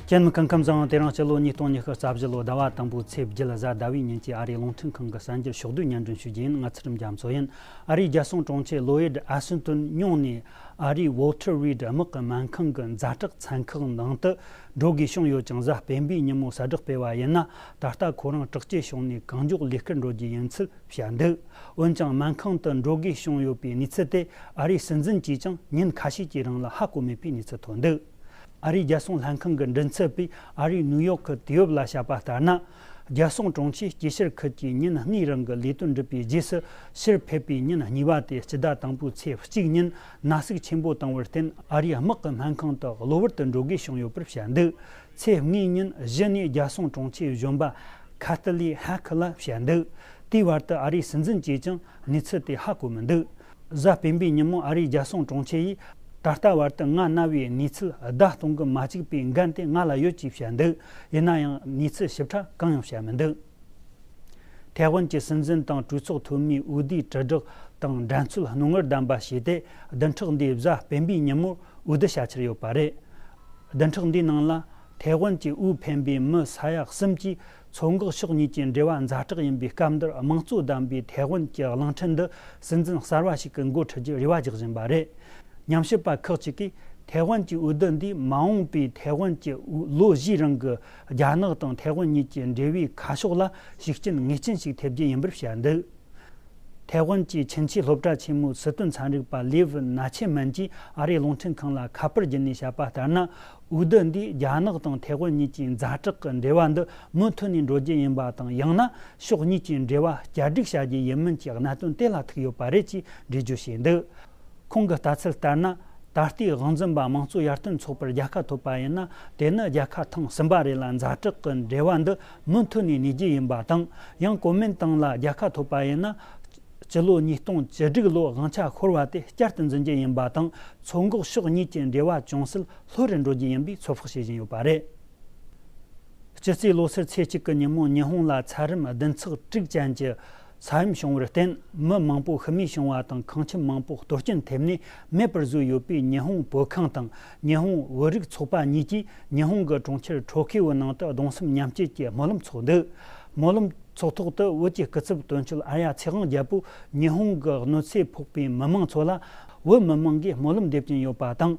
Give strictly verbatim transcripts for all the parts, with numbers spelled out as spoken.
ཁྱེད་མི་སྐུ་ཁམས་བཟང་། དེ་རིང་སྤྱི་ལོ་ཉིས་སྟོང་ཉི་ཤུ་རྩ་བཞི་ལོ་ཟླ་བ་དང་པོའི་ཚེས་བརྒྱད་གཟའ་ཟླ་བའི་ཉིན་གྱི་ཨ་རིའི་རླུང་འཕྲིན་ཁང་གི་གསར་འགྱུར་ཕྱོགས་བསྡུས་སྙན་སྒྲོན་ཞུ་རྒྱུ་ཡིན། ང་ཚེ་རིང་རྒྱ་མཚོ་ཡིན། ཨ་རིའི་རྒྱལ་སྲུང་དྲུང་ཆེ་ལོ་ཡིད་ཨ་སིན་ཏོན་ཉུང་ནས་ཨ་རིའི་Walter Reed དམག་གི་སྨན་ཁང་གི་ཛ་དྲག་ཚན་ཁག་ནང་དུ་འགྲོ་དགོས་བྱུང་ཡོད་ཅིང་། གཟའ་སྤེན་པའི་ཉིན་མོ་གསལ་བསྒྲགས་སྤེལ་བ་ཡིན་ན། ད་ལྟ་ཁོ་རང་དྲག་སྐྱེད་བྱུང་ནས་གང་མགྱོགས་ལས་ཀར་འགྲོ་རྒྱུ་ཡིན་ཚུལ་བཤད་འདུག་འོན་ཀྱང་སྨན་ཁང་དུ་འགྲོ་དགོས་བྱུང་ཡོད་པའི་གནས་ཚུལ་དེ་ཨ་རིའི་སྲིད་འཛིན་གྱིས་ཀྱང་ཉིན་ཁ་ཤས་ཀྱི་རིང་ལ་ཧ་གོ་མེད་པའི་གནས་ཚུལ་ཐོན་འདུག་ཨ་རིའི་རྒྱལ་སྲུང་ལྷན་ཁང་གི་མགྲིན་ཚབ་པས་ཨ་རིའི་ནིའུ་ཡོག་གི་དུས་བབ་ལ་བཤད་པ་ལྟར་ན། རྒྱལ་སྲུང་དྲུང་ཆེས་དཀྱིལ་ཤར་ཁུལ་གྱི་ཉིན་གཉིས་རིང་གི་ལས་དོན་འགྲུབ་པའི་རྗེས་སུ། ཕྱིར་ཕེབས་པའི་ཉིན་གཉིས་པ་དེ་སྤྱི་ཟླ་དང་པོའི་ཚེས་གཅིག་ཉིན་ན་ཟུག་ཆེན་པོ་བཏང་བར་བརྟེན། ཨ་རིའི་དམག་གི་སྨན་ཁང་དུ་གློ་བུར་དུ་འགྲོ་དགོས་བྱུང་ཡོད་པར་བཤད་འདུག་ཚེས་གཉིས་ཉིན་གཞི་ནས་རྒྱལ་སྲུང་དྲུང་ཆེའི་གཞོན་པ་ཁ་ཏི་ལི་ཧེ་ཁི་ལ་བཤད་འདུག་དེའི་བར་དུ་ཨ་རིའི་སྲིད་འཛིན་གྱིས་ཀྱང་གནས་ཚུལ་དེ་ཧ་གོ་མི་འདུག་གཟའ་སྤེན་པའི་ཉིན་མོ་ཨ་རིའི་རྒྱལ་སྲུང་དྲུང་ཆེ་ཡིས། ད་ལྟ་བར་དུ་ང་ན་བའི་གནས་ཚུལ་བརྡ་གཏོང་གི་མ་བཅུག་པའི་འགན་དེ་ང་ལ་ཡོད་ཅེས་བཤད་འདུག་ཡིན་ན་ཡང་གནས་ཚུལ་ཞིབ་ཕྲ་གང་ཡང་བཤད་མི་འདུག་ཐའེ་ཝན་གྱི་སྲིད་འཛིན་དང་གྲོས་ཚོགས་འཐུས་མིའི་འོས་བསྡུའི་དྲིལ་བསྒྲགས་དང་འགྲན་རྩོད་རྣོ་ངར་ལྡན་པ་བྱས་ཏེ། བདུན་ཕྲག་འདིའི་གཟའ་སྤེན་པའི་ཉིན་མོར་འོས་བསྡུ་བྱ་འཆར་ཡོད་པ་རེད། བདུན་ཕྲག་འདིའི་ནང་ལ། ཐའེ་ཝན་གྱི་དབུས་འཕེན་པའི་མི་ས་ཡ་གསུམ་གྱིས་མཚོ་འགག་ཕྱོགས་གཉིས་ཀྱི་འབྲེལ་བ་ཛ་དྲག་ཡིན་པའི་སྐབས་འདིར། དམངས་གཙོ་ལྡན་པའི་ཐའེ་ཝན་གྱི་གླིང་ཕྲན་འདི་སྲིད་འཛིན་གསར་བ་ཞིག་གིས་འགོ་ཁྲིད་རྒྱུར་རེ་བ་རྒྱག་བཞིན་པ་རེད། ཉམས་ཞིབ་པ་ཁག་ཅིག་གིས། ཐའེ་ཝན་གྱི་འོས་བསྡུ་འདིས་མ་འོངས་པའི་ཐའེ་ཝན་གྱི་ལོ་བཞིའི་རིང་གི་རྒྱ་ནག་དང་ཐའེ་ཝན་གཉིས་ཀྱི་འབྲེལ་བའི་ཁ་ཕྱོགས་ལ་ཤུགས་རྐྱེན་ངེས་ཅན་ཞིག་ཐེབས་རྒྱུ་ཡིན་པར་བཤད་འདུག་ཐའེ་ཝན་གྱི་ཁྱིམ་མཚེས་སློབ་གྲྭ་ཆེན་མོའི་སྲིད་དོན་ཚན་རིག་པ་ལེ་ཝི་ན་ཆེ་མན་གྱིས་ཨ་རིའི་རླུང་འཕྲིན་ཁང་ལ་ཁ་པར་བརྒྱུད་ནས་བཤད་པ་ལྟར་ན། འོས་བསྡུ་འདིས་རྒྱ་ནག་དང་ཐའེ་ཝན་གཉིས་ཀྱི་ཛ་དྲག་གི་འབྲེལ་བ་འདི་མུ་མཐུད་ནས་འགྲོ་རྒྱུ་ཡིན་པ་དང་། ཡང་ན་ཕྱོགས་གཉིས་ཀྱི་འབྲེལ་བ་བསྐྱར་སྒྲིག་བྱ་རྒྱུ་ཡིན་མིན་གྱི་གནད་དོན་དེ་ལ་ཐུག་ཡོད་པ་རེད་ཅེས་འགྲེལ་བརྗོད་བྱས་འདུག་ཁོང་གི་ལྟ་ཚུལ་ལྟར་ན། ད་ལྟའི་དབང་འཛིན་པ་དམངས་གཙོ་ཡར་ཐོན་ཚོགས་པར་རྒྱལ་ཁ་ཐོབ་པ་ཡིན་ན། དེ་ནི་རྒྱལ་ཁ་ཐེངས་གསུམ་པ་རེད་ལ། ཛ་དྲག་གི་འབྲེལ་བ་འདི་མུ་མཐུད་ནས་གནས་རྒྱུ་ཡིན་པ་དང་། ཡང་གོ་མིན་ཏང་ལ་རྒྱལ་ཁ་ཐོབ་པ་ཡིན་ན། སྤྱི་ལོ་ཉིས་སྟོང་བཅུ་དྲུག་ལོའི་དབང་ཆ་ཤོར་བ་དེ་བསྐྱར་དུ་འཛིན་རྒྱུ་ཡིན་པ་དང་། མཚོ་འགག་ཕྱོགས་གཉིས་ཀྱི་འབྲེལ་བ་ཅུང་ཟད་ལྷོད་རུ་འགྲོ་རྒྱུ་ཡིན་པའི་ཚོད་དཔག་བྱེད་བཞིན་ཡོད་པ་རེད། སྤྱི་ཚེས་ལོ་སར་ཚེས་གཅིག་གི་ཉིན་མོ་ཉི་ཧོང་ལ་ཚད་རིམ་བདུན་ཚེག་དྲུག་ཅན་གྱི་ས་ཡོམ་བྱུང་བར་བརྟེན། མི་མང་པོ་ཤི་རྨས་བྱུང་བ་དང་། ཁང་ཁྱིམ་མང་པོ་གཏོར་སྐྱོན་ཐེབས་ནས་མེད་པར་བཟོས་ཡོད་པའི་ཉི་ཧོང་བོད་ཁང་དང་ཉི་ཧོང་བོད་རིགས་ཚོགས་པ་གཉིས་ཀྱིས་ཉི་ཧོང་གི་གྲོང་ཁྱེར་ཊོ་ཀི་ཡོའི་ནང་དུ་གདུང་སེམས་མཉམ་སྐྱེད་ཀྱི་སྨོན་ལམ་འཚོགས་འདུག་སྨོན་ལམ་ཚོགས་ཐོག་ཏུ་བོད་ཀྱི་སྐུ་ཚབ་དོན་གཅོད་ཨརྱ་ཚེ་དབང་རྒྱལ་པོས་ཉི་ཧོང་གི་གནོད་འཚེ་ཕོག་པའི་མི་མང་ཚོ་ལ་བོད་མི་མང་གིས་སྨོན་ལམ་འདེབས་ཀྱིན་ཡོད་པ་དང་།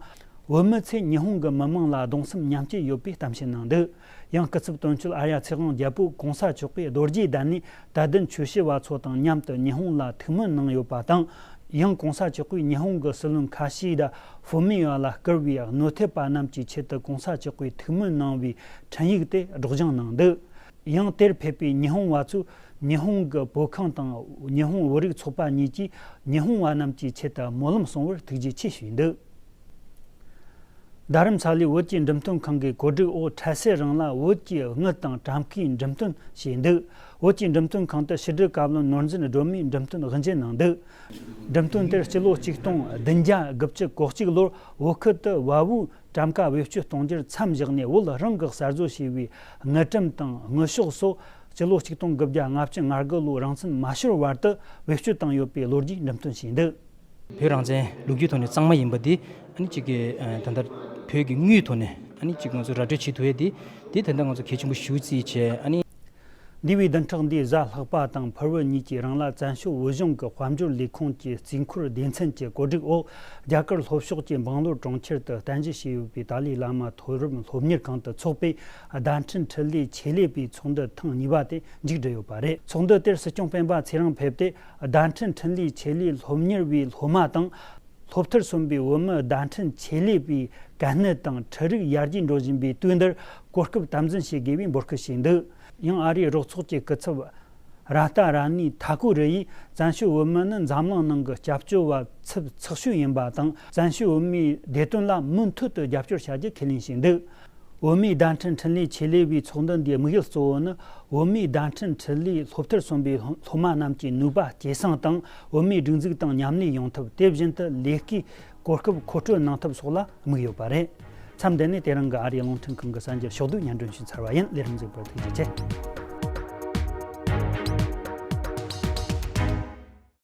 བོད་མི་ཚོས་ཉི་ཧོང་གི་མི་མང་ལ་གདུང་སེམས་མཉམ་སྐྱེད་ཡོད་པའི་གཏམ་བཤད་གནང་འདུག་ཡང་སྐུ་ཚབ་དོན་གཅོད་ཨརྱ་ཚེ་དབང་རྒྱལ་པོས་གོང་ས་མཆོག་གིས་རྡོ་རྗེ་གདན་ནས་དད་ལྡན་ཆོས་ཞུ་བ་ཚོ་དང་མཉམ་དུ་ཉི་ཧོང་ལ་ཐུགས་སྨོན་གནང་ཡོད་པ་དང་། ཡང་གོང་ས་མཆོག་གིས་ཉི་ཧོང་གི་སྲིད་བློན་ཁ་ཤི་ཡི་ད་ཧྥུ་མི་ཡ་ལ་བསྐུར་བའི་གནོད་ཐེབས་པ་རྣམས་ཀྱི་ཆེད་དུ་གོང་ས་མཆོག་གིས་ཐུགས་སྨོན་གནང་བའི་འཕྲིན་ཡིག་དེ་སྒྲོག་སྦྱང་གནང་འདུག་ཡང་དེར་ཕེབས་པའི་ཉི་ཧོང་བ་ཚོས་ཉི་ཧོང་གི་བོད་ཁང་དང་ཉི་ཧོང་བོད་རིགས་ཚོགས་པ་གཉིས་ཀྱིས་ཉི་ཧོང་བ་རྣམས་ཀྱི་ཆེད་དུ་སྨོན་ལམ་གསུང་བར་ཐུགས་རྗེ་ཆེ་ཞུས་འདུག་རྡ་རམ་ས་ལའི་བོད་ཀྱི་འགྲེམས་སྟོན་ཁང་གི་གོ་སྒྲིག་འོག་འཕྲལ་སེལ་རིང་ལ་བོད་ཀྱི་དངུལ་དང་ཊམ་ཁའི་འགྲེམས་སྟོན་བྱས་འདུག་བོད་ཀྱི་འགྲེམས་སྟོན་ཁང་དུ་ཕྱི་དྲིལ་བཀའ་བློན་ནོར་འཛིན་སྒྲོལ་མས་འགྲེམས་སྟོན་དབུ་འབྱེད་གནང་འདུག་འགྲེམས་སྟོན་དེར་སྤྱི་ལོ་ཆིག་སྟོང་བདུན་བརྒྱ་དགུ་བཅུ་གོ་གཅིག་ལོར་བོད་ཁུལ་དུ་བལ་བོའི་གྲམ་ཁ་བེད་སྤྱོད་གཏོང་རྒྱུར་མཚམས་བཞག་ནས། བོད་རང་གིས་གསར་བཟོ་བྱས་པའི་དངུལ་ཀྲམ་དང་དངུལ་ཤོག་སོགས་སྤྱི་ལོ་ཆིག་སྟོང་དགུ་བརྒྱ་ལྔ་བཅུ་ང་དགུ་ལོའི་རང་བཙན་མ་ཤོར་བར་དུ་བེད་སྤྱོད་བཏང་ཡོད་པའི་ལོ་རྒྱུས་འགྲེམས་སྟོན་བྱས་འདུག་བོད་རང་བཙན་ལོ་རྒྱུས་ཐོག་ནས་གཙང་མ་ཡིན་པ་འདི་ཨ་ནི་གཅིག་གི་ཨ་ད་ལྟ་བོད་ཀྱི་དངུལ་ཐོག་ནས་ཨ་ནི་གཅིག་ང་ཚོ་ར་སྤྲོད་བྱེད་ཐུབ་ཡས་འདི་འདི་ད་ལྟ་ང་ཚོ་གལ་ཆེན་པོ་ཞེ་པོ་བརྩིས་བྱས། ཨ་ནི། འདས་པའི་བདུན་ཕྲག་འདིའི་གཟའ་ལྷག་པ་དང་ཕུར་བུ་གཉིས་ཀྱི་རིང་ལ། བཙན་བྱོལ་བོད་གཞུང་གི་དཔལ་འབྱོར་ལས་ཁུངས་ཀྱི་རྩིས་འཁོར་སྡེ་ཚན་གྱི་གོ་སྒྲིག་འོག་རྒྱ་གར་ལྷོ་ཕྱོགས་ཀྱི་སྦང་ལོར་གྲོང་ཁྱེར་དུ་རྟེན་གཞི་བྱས་ཡོད་པའི་ཏཱ་ལའི་བླ་མ་མཐོ་རིམ་སློབ་གཉེར་ཁང་དུ་འཚོགས་པའི་བརྡ་འཕྲིན་འཕྲིན་ལས་ཆེད་ལས་པའི་ཚོགས་འདུ་ཐེངས་གཉིས་པ་དེ་མཇུག་བསྒྲིལ་ཡོད་པ་རེད། ཚོགས་འདུ་དེར་སྲིད་སྐྱོང་སྤེན་པ་ཚེ་རིང་ཕེབས་ཏེ། བརྡ་འཕྲིན་འཕྲིན་ལས་ཆེད་ལས་སློབ་གཉེར་བའི་སློབ་མ་དང་། སློབ་མཐར་སོན་པའི་བོད་མི་བརྡ་འཕྲིན་ཆེད་ལས་པའི་གལ་གནད་དང་འཕྲུལ་རིག་ཡར་རྒྱས་འགྲོ་བཞིན་པའི་དུས་འདིར་གོ་སྐབས་དམ་འཛིན་བྱེད་དགོས་པའི་འབོད་སྐུལ་བྱས་འདུག་ཡང་ཨ་རིའི་རོགས་ཚོགས་ཀྱི་སྐུ་ཚབ་ར་ཏཱ་ར་ནི་ཐ་ཀུ་རི་ཡིས། བཙན་བྱོལ་བོད་མི་ནི་འཛམ་གླིང་ནང་གི་སྐྱབས་བཅོལ་བ་ཚབས་ཚགས་ཤོས་ཡིན་པ་དང་། བཙན་བྱོལ་བོད་མིའི་བདེ་དོན་ལ་མུ་མཐུད་དུ་རྒྱབ་སྐྱོར་བྱ་རྒྱུ་ཁས་ལེན་བྱས་འདུག་བོད་མིའི་བརྡ་འཕྲིན་འཕྲིན་ལས་ཆེད་ལས་པའི་ཚོགས་འདུ་འདིའི་དམིགས་ཡུལ་གཙོ་བོ་ནི། བོད་མིའི་བརྡ་འཕྲིན་འཕྲིན་ལས་སློབ་མཐར་སོན་པའི་སློབ་མ་རྣམས་ཀྱི་ནུས་པ་སྐྱེད་སྲིང་དང་། བོད་མིའི་སྒྲིག་འཛུགས་དང་མཉམ་ལས་ཡོང་ཐབས། དེ་བཞིན་དུ་ལས་ཀའི་གོ་སྐབས་མཁོ་སྤྲོད་གནང་ཐབས་སོགས་ལ་དམིགས་ཡོད་པ་རེད། མཚམས་འདི་ནས་དེ་རིང་གི་ཨ་རིའི་རླུང་འཕྲིན་ཁང་གི་གསར་འགྱུར་ཕྱོགས་བསྡུས་སྙན་སྒྲོན་ཞུས་ཚར་བ་ཡིན། ལས་རིམ་གཟིགས་པར་ཐུགས་རྗེ་ཆེ།